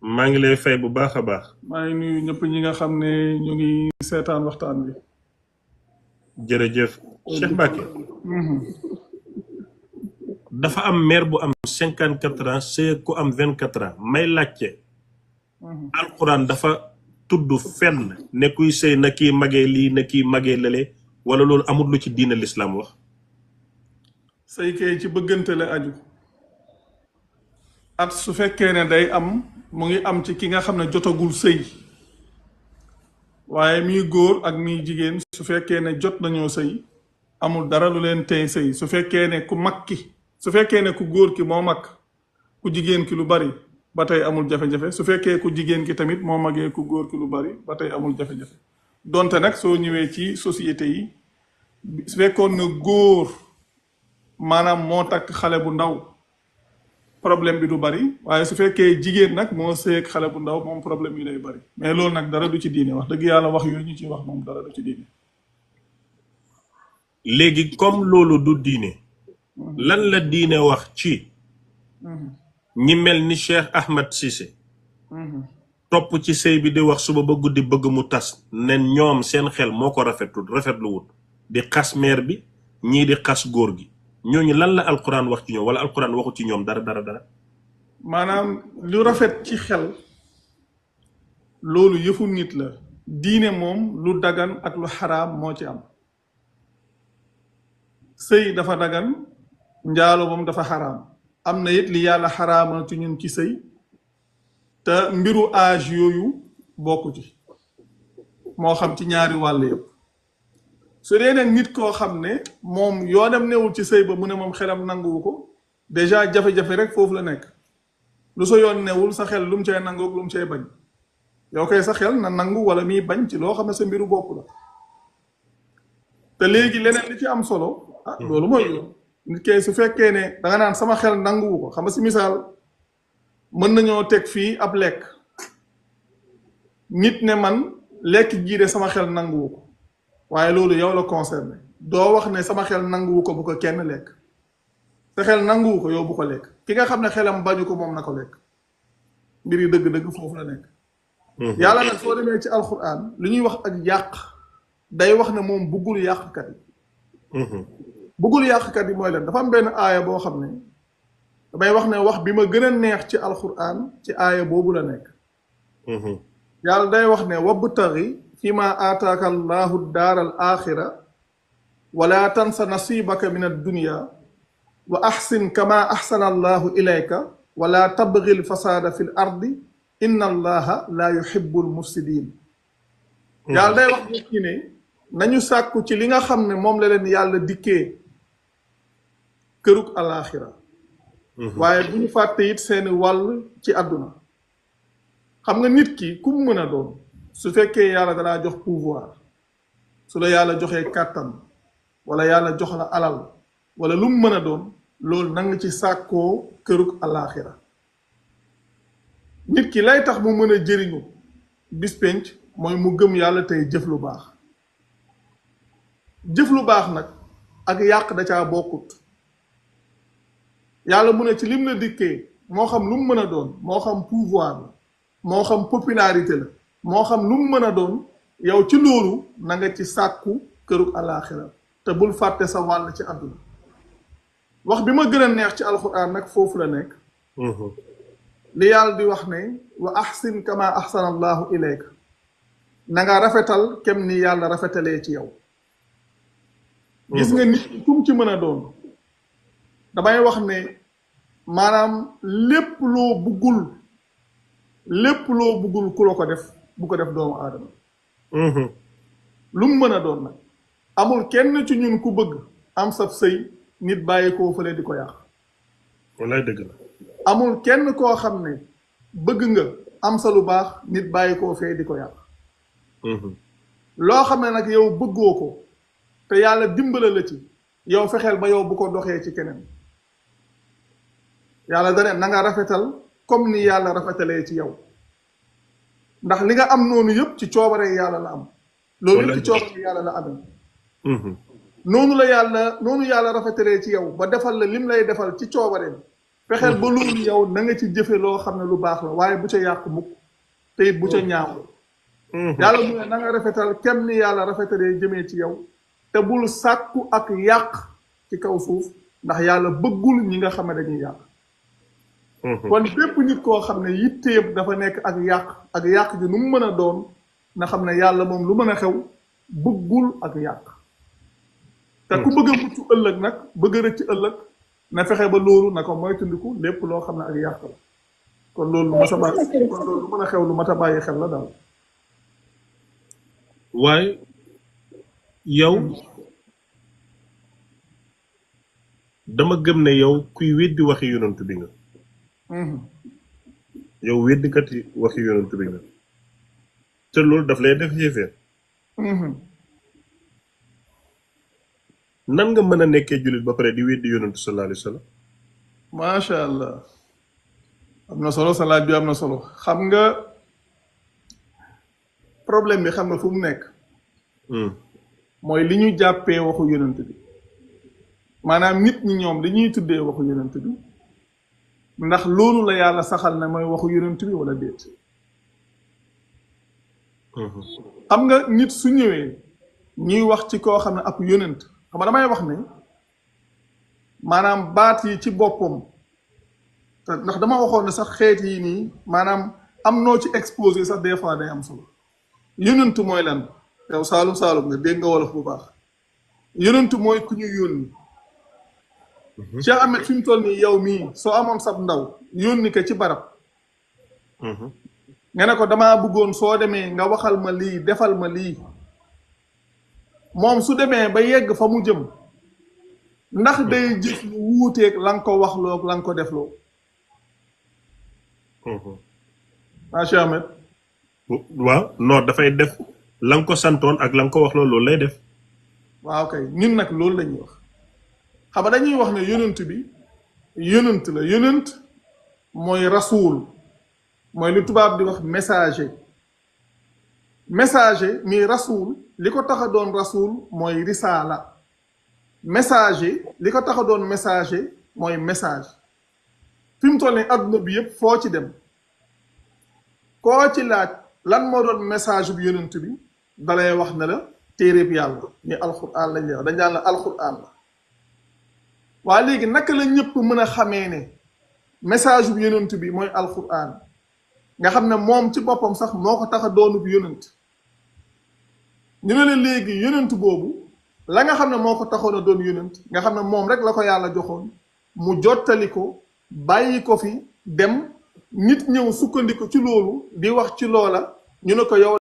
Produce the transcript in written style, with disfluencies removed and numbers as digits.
maa ngi lay fay bu baax a baax. maa ngi nuyu ñëpp ñi nga xam ne ñu ngi seetaan waxtaan bi. jërëjëf Cheikh Mbacke. dafa am maire bu am 54 ans sëy ku am 24 ans may laajte. alquran dafa tudd fenn ne kuy sëy na kii magee lii na kii magee lale wala loolu amul lu ci diina lislaam wax. sëy kay ci bëggante la aju. at su fekkee ne day am mu ngi am ci ki nga xam ne jotagul sëy waaye miy góor ak miy jigéen su fekkee ne jot nañoo sëy amul dara lu leen tey sëy su fekkee ne ku mag ki su fekkee ne ku góor ki moo mag ku jigéen ki lu bari ba tey amul jafe-jafe su fekkee ku jigéen ki tamit moo magee ku góor ki lu bari ba tey amul jafe-jafe donte nag soo ñëwee ci société yi su fekkoon ne góor maanaam moo takk xale bu ndaw problème bi du bari waaye su fekkee jigéen nag moo seeg xale bu ndaw moom problème yi day bari mais loolu nag dara du ci diine wax dëgg yàlla wax yooyu ñu ci wax moom dara du ci diine. léegi comme loolu du diine lan la diine wax ci ñi mel ni Cheikh Ahmed Cissé topp ci sëy bi di wax suba ba guddi bëgg mu tas ne ñoom seen xel moo ko rafetlu wut di xas meer bi ñii di xas góor gi ñooñu lan la alquran wax ci ñoom wala alquran waxu ci ñoom dara. maanaam lu rafet ci xel loolu yëfu nit la diine moom lu dagan ak lu xaraam moo ci am sëy dafa dagan njaalo moom dafa xaraam am na it li yàlla xaraamal ci ñun ci sëy te mbiru âge yooyu bokku ci moo xam ci ñaari wàll yëpp su dee nag nit koo xam ne moom yoonam newul ci sëy ba mu ne moom xelam nanguwu ko déjà jafe-jafe rek foofu la nekk lu sa yoon newul sa xel lu mu cay nangu ak lu mu cay bañ yow koy sa xel na nangu wala miy bañ ci loo xam ne sa mbiru bopp la te léegi leneen li ci am solo loolu mooy yoon nit kay su fekkee ne da nga naan sama xel nanguwu ko xam nga si misaal mën nañoo teg fii ab lekk nit ne man lekk jii de sama xel nanguwu ko waaye loolu yow la concerné doo wax ne sama xel nanguwu ko bu ko kenn lekk sa xel nanguwu ko yow bu ko lekk ki nga xam ne xelam bañu ko moom na ko lekk mbir yi dëgg-dëgg foofu la nekk yàlla nag soo demee ci alquran li ñuy wax ak yàq day wax ne moom buggul yàqkat yi buggul yàqkat yi mooy leen dafa am benn aaya boo xam ne damay wax ne wax bi ma gën a neex ci alquran ci aaya boobu la nekk yàlla day wax ne wabtaghi fima aataaka allahu daara al axira wala tansa nasibaka min addunia wa axsin kama axsana allahu ilayka wala tabghi lfasada fi l ardi inna allaha la yuhibbu lmufsidin yàlla day wax nit ñi ne nañu sàkku ci li nga xam ne moom la leen yàlla dikkee kërug alaxira waaye bu ñu fàtte it seeni wàll ci àdduna xam nga nit ki ku mu mën a doon su fekkee yàlla dalaa jox pouvoir su la yàlla joxee kàttan wala yàlla jox la alal wala lu mu mën a doon loolu na nga ci sàkkoo kërug alaxira nit ki lay tax mu mën a jëriñu bis penc mooy mu gëm yàlla tey jëf lu baax jëf lu baax nag ak yàq da caa bokkut yàlla mu ne ci lim la dikkee moo xam lu mu mën a doon moo xam pouvoir la moo xam popularité la moo xam lu mu mën a doon yow ci loolu na nga ci sàkku kërug alaxira te bul fàtte sa wàll ci àdduna wax bi ma gën a neex ci alquran nag foofu la nekk li yàlla di wax ne wa ahsin kama ahsana allahu ilayka na nga rafetal kem ni yàlla rafetalee ci yow gis nga nit kum ci mën a doon damay wax ne maanaam lépp loo buggul ku la ko def bu ko def doomu aadama lu mu mën a doon nag amul kenn ci ñun ku bëgg am sab sëy nit bàyyi koo fële di ko yàq wallaay dëgg la amul kenn koo xam ne bëgg nga am sa lu baax nit bàyyi koo fee di ko yàq loo xam ne nag yow bëggoo ko te yàlla dimbala la ci yow fexeel ba yow bu ko doxee ci keneen yàlla dane na nga rafetal comme ni yàlla rafetalee ci yow ndax li nga am noonu yëpp ci coobare yàlla la am loolu yëpp ci coobare yàlla la amee noonu yàlla rafetalee ci yow ba defal la lim lay defal ci coobareem fexeel ba loolu yow na nga ci jëfe loo xam ne lu baax la waaye bu ca yàq mukk te it bu ca ñaaw yàlla mu ne na nga rafetal kem ni yàlla rafetalee jëmee ci yow te bul sàkku ak yàq ci kaw suuf ndax yàlla bëggul ñi nga xam ne dañuy yàq kon bépp nit koo xam ne yitteeb dafa nekk ak yàq ji nu mu mën a doon na xam ne yàlla moom lu mën a xew bëggul ak yàq te ku bëgg a mucc ëllëg nag bëgg a rëcc ëllëg na fexe ba loolu na ko moytandiku lépp loo xam ne ak yàq la kon loolu lu mat a bàyyi kon loolu lu mën a xew lu mat a bàyyi xel la daal waaye yow dama gëm ne yow kuy weddi waxi yonent bi nga yow weddikat yi waxi yonent bi nga te loolu daf lay def yéeféer nan nga mën a nekkee jullit ba pare di weddi yonent sallallahu alayhi wa sallam macha allah am na solo sa laaj bi am na solo xam nga problème bi xam nga fu mu nekk mooy li ñu jàppee waxu yonent bi maanaam nit ñi ñoom li ñuy tuddee waxu yonent bi ndax loolu la yàlla saxal na mooy waxu yonent bi wala déet xam nga nit su ñëwee ñuy wax ci koo xam ne ab yonent xam nga damay wax ne maanaam baat yi ci boppam ndax dama waxoon ne sax xeet yi nii maanaam am noo ci exposé sax des fois day am solo yonent mooy lan yow saalum saalum nga dégg nga wolof bu baax yonent mooy ku ñu yónni Cheikh Ahmed fi mu toll nii yow mii soo amoon sab ndaw yónni ko ci barab nga ne ko damaa bëggoon soo demee nga waxal ma lii defal ma lii moom su demee ba yegg fa mu jëm ndax day jëf lu wuuteeg la nga ko waxloo la nga ko defloo Cheikh Ahmed waaw non dafay def la nga ko santoon ak la nga ko waxloo loolu lay def waaw kay ñun nag loolu lañuy wax xam nga dañuy wax ne yonent bi yonent la yonent mooy rasuul mooy lu tubaab di wax messager messager mi rasuul li ko tax a doon rasuul mooy risaala messager li ko tax a doon messager mooy message fi mu toll nii adduna bi yëpp foo ci dem koo ci laaj lan moo doon message bu yonent bi dalay wax ne la téeréb yàlla ni alxuraan lañ lay wax dañ daan la alxuraan la waa léegi naka la ñëpp mën a xamee ne message bu yonent bi mooy alxuraan nga xam ne moom ci boppam sax moo ko tax a doonub yonent ñu ne la léegi yonent boobu la nga xam ne moo ko taxoon a doon yonent nga xam ne moom rek la ko yàlla joxoon mu jottali ko bàyyi ko fi dem nit ñëw sukkandiku ci loolu di wax ci loola ñu ne ko yow